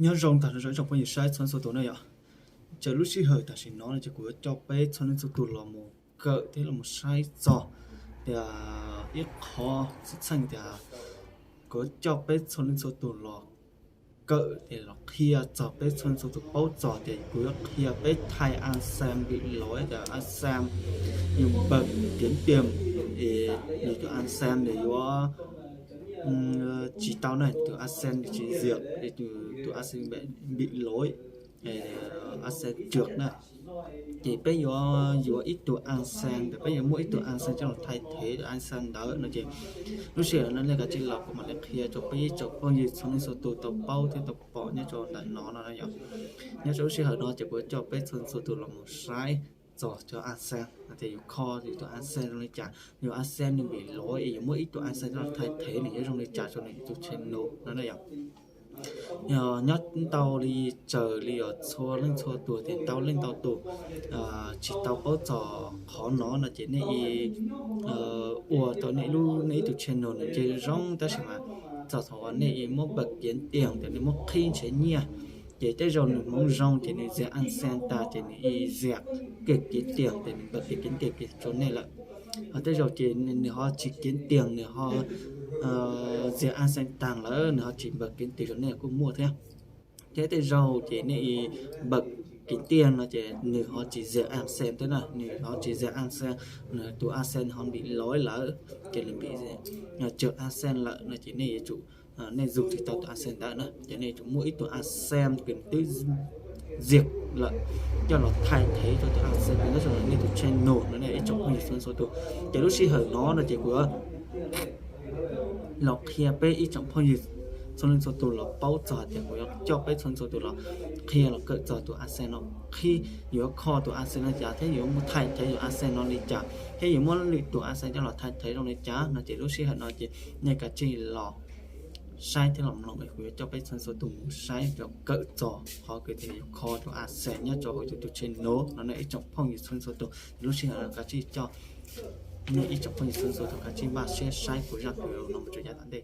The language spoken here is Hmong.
Nyob zoo tag nrho ib tsoom phooj ywg saib txhua leej txhua tus na yom. Ces lub sij hawm tam sim no no ces kuv yuav coj peb txhua leej txhua tus los mus kawm thiab los mus saib txog tias ib qho xwm txheej tias kuv yuav coj peb txhua leej txhua tus los kawm tias los qhia txog peb txhua leej txhua tus paub txog tias kuv yuav qhia peb thaij a xees vim lov tias a xees yus npawm kiav tiag es nws tus a xees nws yuav tsis tau na, tus a xees nws tsis ziam, tus a xees vim lov a xees trượt na. Ces peb yuav yuav ib tug a xees, peb yuav muaj ib tug a xees coj los thaij thev tus a xees ntawd no ces lub sij hawm no nej kav tsij los kuv mam li qhia rau peb ib tsoom phooj ywg txhua leej txhua tus tau paub thiab tau pom nyob rau ntawm no no yom. Nyob rau lub sij hawm no ces kuv coj peb txhua leej txhua tus los mus saib txog cov a xees tias yus kho yus tus a xees zoo li cas, yus a xees nws vim lov es yus muaj ib tug a xees coj los thaij thev nws yuav zoo li cas rau nws tus channel no na yom. Nyob ntau li tsawg li os txhua leej txhua tus tias ntau leej ntau tus tsis tau paub txog qhov no no ces nej ua tau nej lub nej ib tug channel nws nce zoo tab sis mas txog thaum uas nej muab npawm kiav tiag tias nej muab qhib nrhiav nyiaj ces tej zaum nws hmoov zoo ces nws ziam a xees tag ces nws ziam kiag kiav tiag tias nws npawm kiav kiav tiag kiag rau nej lawm. Ho tej zaum ces nws ho tsis kiav tiag, nws ho ziam a xees tag lawm nws ho tsis npawm kiav tiag rau nej kuj muaj thiab. Thiab tej zaum ces nej npawm kiav tiag no ces nws ho tsis ziam a xees thiab na, nws ho tsis ziam a xees, nws tus a xees nws ho vim lov lawm ces nws vim tsawg a xees lawm no ces nej yuav tsum, nej zus tsis tau tus a xees ntawd na ces nej yuav tsum muaj ib tug a xees kws twb ziam lawm coj los thaij thev rau tus a xees kws nyob rau nej tus channel no ne ib tsoom phooj ywg txhua leej txhua tus. Ces lub sij hawm no no ces kuv yuav los qhia peb ib tsoom phooj ywg txhua leej txhua tus los paub txog tias kuv yuav coj peb txhua leej txhua tus los qhia los kawm txog tus a xees no, qhib yuav kho tus a xees no cas thiab yuav muab thaij thev tus a xees no li cas thiab yuav muab lwm tus a xees coj los thaij thev zoo li cas no ces lub sij hawm no ces nej kav tsij los saib thiab los mloog es kuv yuav coj peb txhua leej txhua tus mus saib los kawm txog qhov kws tias yuav kho tus a xees nyob rau hauv yus tus channel no ne ib tsoom phooj ywg txhua leej txhua tus. Lub sij hawm no kav tsij coj nej ib tsoom phooj ywg txhua leej txhua tus kav tsij npaj siab saib kuv zaj video no mus rau yav tom ntej.